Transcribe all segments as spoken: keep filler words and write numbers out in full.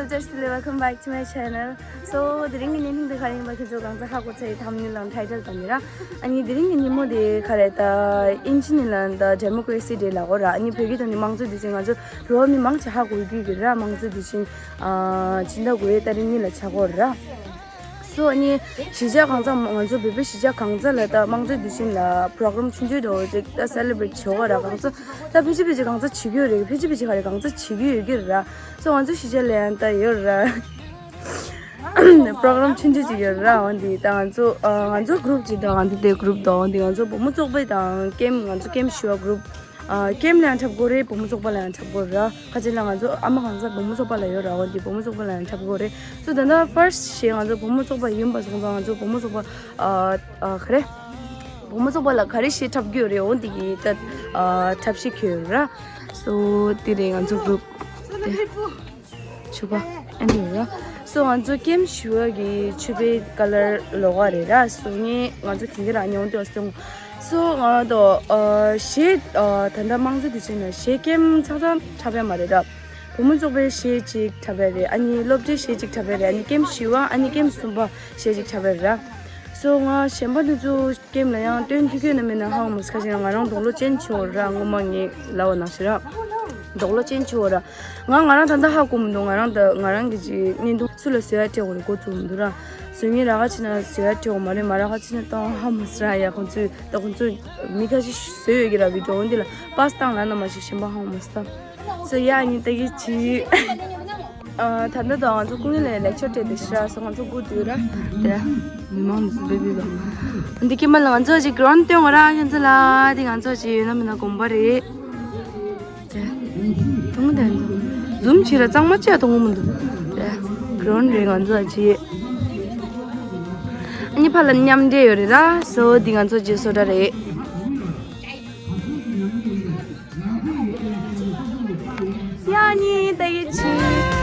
Seriously, welcome back to my channel. So, དེ་རིང་གི་བརྙན་ཐུང་དེ་ག་རེ་ཡིན་པ་ཁྱེད་ཚོ་གང་ཚ་ཧ་གོ་ཚར་ཡི། ཐམ་ནེལ་དང་ཊའི་ཊལ་དང་ནི་ར། ཨ་ནི་དེ་རིང་གི་ཉིན་མོ་དེ་ག་རེ་ད་ཨིན་ཇི་ནི་ལན་ད་ཌེ་མོ་ཀ་རེ་སི་ཌེ་ལབ་ཀྱི་ཡོད་ར། ཨ་ནི་བོད་སྐད་ཐོག་ནས་དམངས་གཙོའི་དུས་ཆེན། ང་ཚོ་རོ་མི་མང་ཆེ་ཧ་གོ་གི་ཡོད་ཀྱི་ར། དམངས་གཙོའི་དུས་ཆེན་ཨ་སྤྱི་ཟླ་དགུ་པའི་ཏ་རིག་གཉིས་ལ་ཆགས་ཀྱི་ཡོད་ར། སོ་ཨ་ནི་གཞིས་ཆགས་གང་ཚ་ང་ཚོ་བོད་པའི་གཞིས་ཆགས་གང་ཚ་ལ་ད་དམངས་གཙོའི་དུས་ཆེན་ལ་པོ་རོ་གྷ་རམ་ཆུང་ཆུང་འདྲ་བོ་ཅིག་ད་སེ་ལེ་བྷི་རེ་ཊི་བྱེད་ཀྱི་ཡོད་ར། གང་ཚ་ད་ཕལ་ཆེར་ཕལ་ཆེར་གང་ཚ་བྱེད་ཀྱི་ཡོད་རེད། ཕལ་ཆེར་ཕལ་ཆེར་ག་རེ་གང་ཚ་བྱེད་ཀྱི་ཡོད་ཀྱི་རེད་ར། སོ་ང་ཚོ་གཞིས་ཆགས་ལ་ཡང་ད་ཡོད་ར། པོ་རོ་གྷ་རམ་ཆུང་ཆུང་ཅིག་ཡོད་ར། འོ་འདི་ད་ང་ཚོ་ཨ་ང་ཚོ་གུ་རུབ་ཅིག་དང་། འོ་འདི་དེ་གུ་རུབ་དང་། འོ་འདི་ང་ཚོ་བུ་མོ་ཚོགས་པ་དང་ཀེམ་ང་ཚོ་ཀེམ་ཞུ་བ་གུ་རུབ། ཨ་ཀེམ་ལ་ཡང་འཁྲབ་དགོས་རེད། བུ་མོ་ཚོགས་པ་ལ་ཡང་འཁྲབ་དགོས་ར། ཁ་ཅིག་ལ་ང་ཚོ་ཨ་མ་གང་ཚ་བུ་མོ་ཚོགས་པ་ལ་ཡོད་ར། འོ་འདི་བུ་མོ་ཚོགས་པ་ལ་ཡང་འཁྲབ་དགོས་རེད། སོ་ད་ལྟ་ཕར་སི་ཊི་ཞེས་ང་ཚོ་བུ་མོ་ཚོགས་པ་ཡིན་པ་སོང་ཙང་ང་ཚོ་བུ་མོ་ཚོགས་པ་ཨ་ཨ་ག་རེ་བུ་མོ་ཚོགས་པ་ལ་ག་རེ་ཞེས་འཁྲབ་ཀྱི་ཡོད་རེད། འོ་འདི་གི་ད་ཨ་འཁྲབ་གཞས་ཁྱེར་ཡོད་ར། སོ་དེ་རེད་ང་ཚོ་གུ་རུབ་དེ། ཕྱུ་པ་ཨ་ནི་ར། སོ་ང་ཚོ་ཀེམ་ཞུ་བ་གི་ཕྱུ་པའི་ཀ་ལར་ལོགས་ཀ་རེད་ར། སོ་ངས་ང་ཚོ་གན་གི་ར་ཉོང་དུ་སོང་། སོ་ང་དོ་ཨ་གཞས་ཨ་ད་ལྟ་དམངས་གཙོ་དུས་ཆེན་ལ་གཞས་ཀེམ་ཚང་ཚང་འཁྲབ་ཡ་མ་རེད་ར། བུ་མོ་ཚོགས་པའི་གཞས་གཅིག་འཁྲབ་ཡ་རེད། ཨ་ནི་སློབ་གྲྭའི་གཞས་གཅིག་འཁྲབ་ཡ་རེད། ཨ་ནི་ཀེམ་བཞི་པ་ཨ་ནི་ཀེམ་གསུམ་པ་གཞས་གཅིག་འཁྲབ་ཡ་རེད་ར། སོ་ང་གཞན་པ་འདི་ཚོ་ཀེམ་ལ་ཡང་སྟོན་ཐུབ་ཀྱི་ཡོད་ན་མེད་ན་ཧ་གོ་མ་སོང་། ཁ་ཅིག་ང་རང་རྡོག་ལོ་ཅན་ཆེ་བོ་ར། སྔོན་མ་ངས་ལབ་པ་ནང་བཞིན་ར། རྡོག་ལོ་ཅན་ཆེ་བོ་ར། ང་ང་རང་ད་ལྟ་ཧ་གོ་མི་འདུག་ང་རང་ད་ང་རང་གི་ཅིག་བརྙན་ཐུང་སུ་ལ་བཟོ་ཡ་སྤྲད་དགོས་རེད་འགོ་བཙུགས་མི་འདུག་ར། བཟོ་མཁན་རག་ག་ཕྱིན་ན་བཟོ་ཡ་སྤྲད་དགོས་མ་རེད། མ་རག་ག་ཕྱིན་ན་གཏོང་ཧ་མ་སོང་ར། ཡ་ཁོང་ཚོས་ད་ཁོང་ཚོས་མི་ཁ་ཤས་བཟོས་ཡོད་ཀྱི་ར། བི་ཌི་ཡོ་འདི་ལ་པཱ་སི་བཏང་ལབ་ན་མ་གཞི་གཞན་པ་ཧ་གོ་མ་སོང་། སོ་ཡ་ཨ་ནི་ད་གི་ཅིག་ཨ་ད་ལྟ་དང་ང་ཚོ་སྐུ་ངལ་ལ་ལེག་ཆར་སྤྲད་དེ་ཤི་ར། སོ་ང་ཚོ་སྒུག་སྡོད་ར། དེ་མི་མང་མི་སུ་བེ་བེ་བ། འདི་ཀི་མ་ལ་ང་ཚོ་ཅིག་གྲོན་སྟོན་གོ་ར། ཁྱེད་ཚོ་ལ་དེ་ང་ཚོ་ཅིག་ཡོད་ན་མིན་ན་དགོངས་པ་རེད། དེ་མཐོང་གི་འདུག་ཛུམ་བྱེད་ར་གཙང་མ་བྱས་མཐོང་གི་མི་འདུག་དེ་གྲོན་རེད་ང་ཚོ་ཅིག་ཨ་ནི་ཕ་ལ་མཉམ་འབྲེལ་ཡོད་རེད་ར། སོ་འདི་ང་ཚོ་ཅིག་སོ་འདྲ་རེད། ཡ་ནི་ད་གི་ཆི།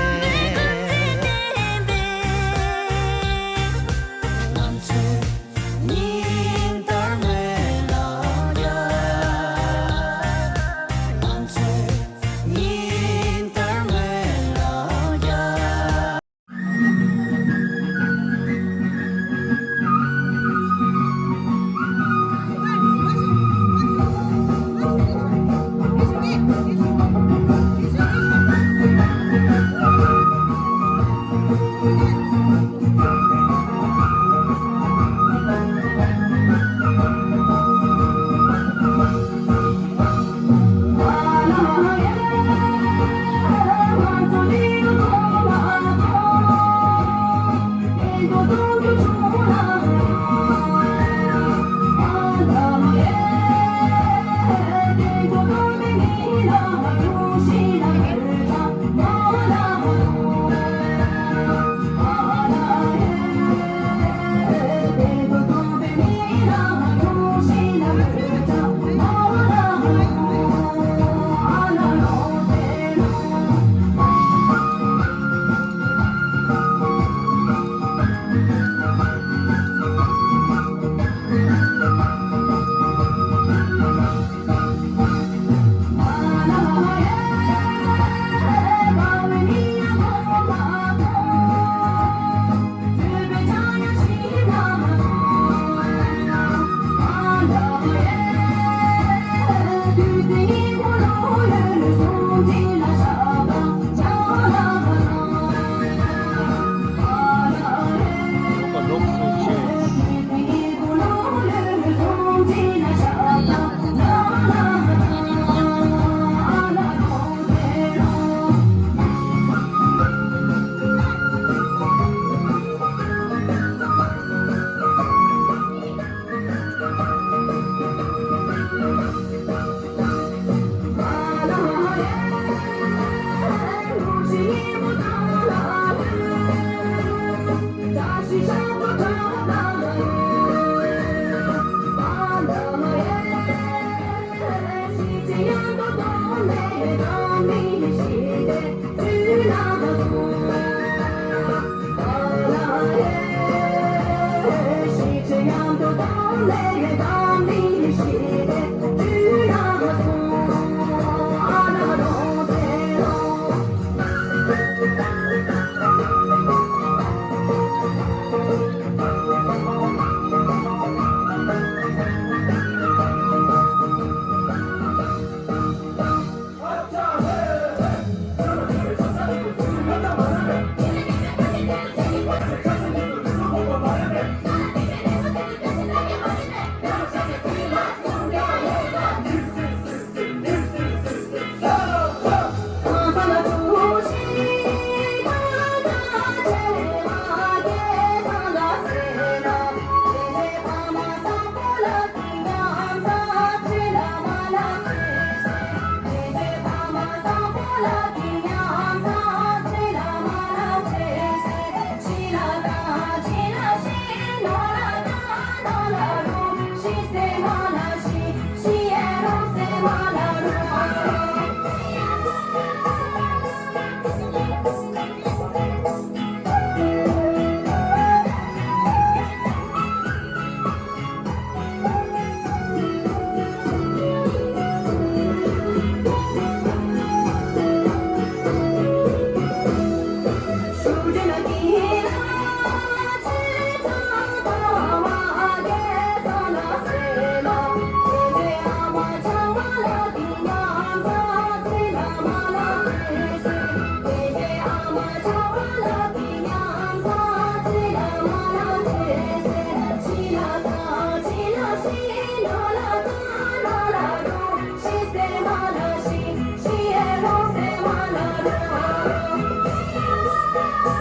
Okay,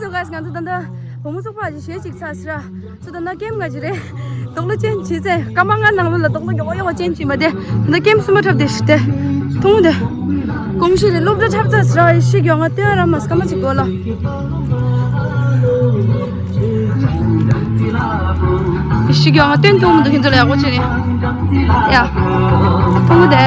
so guys, ང་ཚོ་ད་ལྟ་བུ་མོ་ཚོགས་པ་ཞིག་གཞས་གཅིག་ཚར་ཟེར་ར། ཚོ་ད་ལྟ་ཀེམ་ང་ཅི་རེད། རྡོག་ལོ་ཅན་བྱས་ཚེ་སྐར་མ་ལྔ་ནང་ལོ་ལ་རྡོག་ལོ་ཡོག་ཡོག་ཅན་བྱས་མ་དེ། ད་ལྟ་ཀེམ་གསུམ་པ་འཁྲབ་དེ་ཤི་དེ། ཐུང་དེ། གོང་ཞིག་རེད། སློབ་གྲྭ་འཁྲབ་ཚར་ཟེར་ར། ཡེ་ཤེས་ཀྱི་ང་སྟོན་ར་མ་སྐར་མ་གཅིག་གོ་ལ། ཡེ་ཤེས་ཀྱི་ང་སྟོན་ཐུང་མི་འདུག་ཁྱེད་ཚོ་ལ་ཡག་པོ་བྱས་ནས། ཡ། ཐུང་དེ།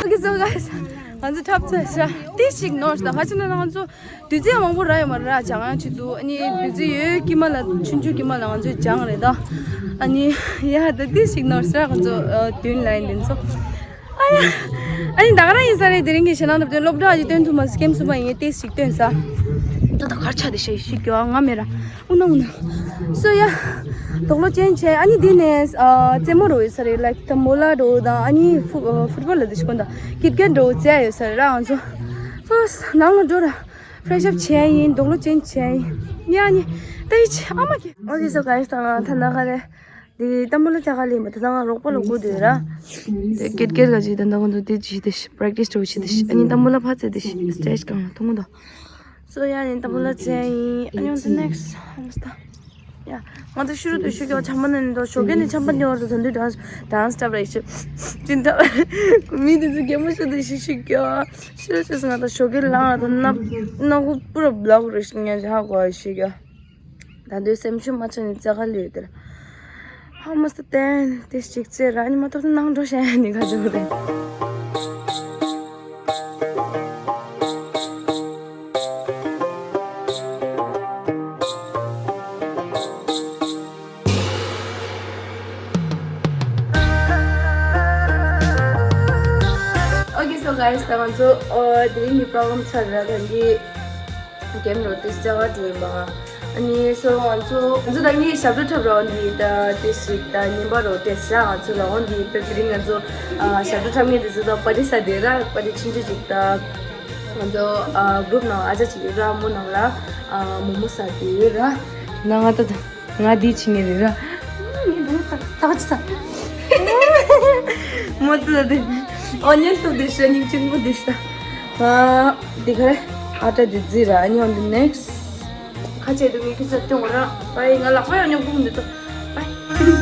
Okay, so guys, ང་ཚོ་འཁྲབ་ཚར་ཤག་དེ་ཞིག་ནོར་ཤག་ཁ་ཅིག་ན་ང་ཚོ་དུས་ཚོད་མང་པོ་རག་ཡོད་མ་རེད། སྦྱང་ཡག་ཅིག་འདུག་ཨ་ནི་དུས་ཚོད་ཡོད་དཀྱིལ་མ་ལ་ཆུང་ཆུང་དཀྱིལ་མ་ལ་ང་ཚོས་སྦྱངས་རེད་ད། ཨ་ནི་ཡ་ད་དེ་ཞིག་ནོར་ཤག་ང་ཚོ་ཨ་མདུན་ལ་ཡིན་དེ་ཚོ། ཨ་ཡ། ཨ་ནི་ད་ག་རང་ཡིན་ས་རེད། དེ་རིང་གི་ཞེད་སྣང་འདྲ་པོ་དེ་སློབ་གྲྭ་ཅིག་སྟོན་ཐུབ་མ་སོང་། ཀེམ་གསུམ་པ་ཡིན་ངེས་ཏེ་ཞིག་སྟོན་ས། ད་ད་གར་ཆ་དེ་ཤ་ཤི་གྱོ་ང་མེད་ར། ཨུ་ན་ཨུ་ན། སོ་ཡ། དོག་ལོ་ཅན་ཆེ། ཨ་ནི་དེ་ནས་ཨ་རྩེད་མོ་རོ་ཡོད་ས་རེད། ལའིཀ་ཏམ་བོ་ལ་རོ་དང་ཨ་ནི་ཕུ་ཨ་ཕུཊ་བོལ་ལ་དེ་ཤི་གོན་དང་ཀིཊ་ཀེཊ་རོ་རྩེ་ཡོད་ས་རེད་ར། ང་ཚོ་སོ་ནང་ལ་འགྲོ་ར། ཕྲེ་ཤི་ཨབ་བྱས་ཡིན། དོག་ལོ་ཅན་བྱས་ཡིན། ཡ་ནི་ད་ཡི་ཆེ་ཨ་མ་གི། ཨོ་ཁེ་སོ་ག་ཡི་ས་ང་ཐ་ན་ག་རེ། འདི་ཏམ་བུ་ལ་ཅ་ག་ལི་མ་ད་ང་རོགས་པ་ལ་གོ་དུས་ར། དེ་ཀེཊ་ཀེཊ་ག་ཅིག་ད་ད་ཁོང་ཚོ་དེ་ཅི་དེ་ཤི་པྲེག་ཊི་སི་འགྲོ་ཅི་དེ་ཤི། ཨ་ནི་ཏམ་བུ་ལ་ཕ་ཚེ་དེ་ཤི་སི་ཊེ་ཇི་གང་ལ་ཐུང་ངུ་དོ། སོ་ཡ་ནི་ཏམ་བུ་ལ་ཚེ་ཡིན། ཨ་ནི་ཨོན་ཏུ་ནེག་སི་ཧམ་སྟ། ཡ། ང་ཚོ་ཤུ་རུ་དུ་ཤུ་གི་བ་ཆམ་པ་ནས་ནི་དོ་ཞོགས་ཀས་ནི་ཆམ་པ་ནི་བར་དུ་ད་འདུས་ཌན་སི་ཌན་སི་སྟབས་རེད་ཤི། ཅི་འདྲ། མི་དེ་ཚོ་གད་མོ་ཤུ་དུ་ཤི་ཤི་གི་བ། ཤི་རུ་ཤི་སི་ང་ད་ཞོགས་ཀས་ལངས་ད་ན་ན་གུ་པུ་ར་བླ་གུ་རེ་ཤི་ངས་ཧ་གོ་ཤི་གི། ད་དུང་སེམས་ཤུགས་མ་ཆག་ནས་རྩེད་ག་ལུས་དེར། ཧ་མ་སྟ་བསྟན་དེ་ཞིག་རྩེད་ར་ནི་མ་གཏོགས་ནང་འགྲོ་ཤ་ཡ་ནི་ག་འཇོག་རེད། Okay, so guys, ད་ང་ཚོ་ཨོ་དེ་རིང་གི་པྲོག་རམ་ཚར་ར། ད་འདི་གེམ་རོ་དེ་རྩེ་བ་འགྲོ་ཡིན་པ། ཨ་ནི་སོ་ང་ཚོ་ང་ཚོ་ད་ངས་ཞབས་བྲོ་འཁྲབ་རོགས་འདི་ད་དེ་ཞིག་ད་ཉིན་པ་རོ་དེ་ས་ང་ཚོ་ལ་འོང་འདི་ད་དེ་རིང་ང་ཚོ་ཨ་ཞབས་བྲོ་འཁྲབ་མཁན་དེ་ཚོ་ད་པར་ཊི་ས་དེ་ར་པར་ཊི་ཆུང་ཆུང་ཅིག་ད་ང་ཚོ་ཨ་གུ་རུབ་ནང་ཨ་ཅག་ཅིག་ཡོད་ར། མོ་ནང་ལ་ཨ་མོ་མོ་ས་དེ་ཡོད་ར། ན་ང་ད་ད། ང་འདི་ཕྱི་ངེས་རེད་ར། ངས་འདུག་ད་ད་ཅི་ས། མོ་ཏི་ལ་དེ། ཨོ་ཉན་ཏུ་དེ་ཤ་ཉིན་ཆེན་མོ་དེ་ཤ། ཨ་དེ་ག་རེ། ཨ་ཏྲ་དེ་རྫི་ར། ཨ་ནི་on the next། ཁ་ཆེ་དུ་ངས་ཁྱི་ཚ་སྟོན་ར། པའི་ང་ལག་པ་ཡང་ཉོ་གུམ་འདི་ཏོ། པའི།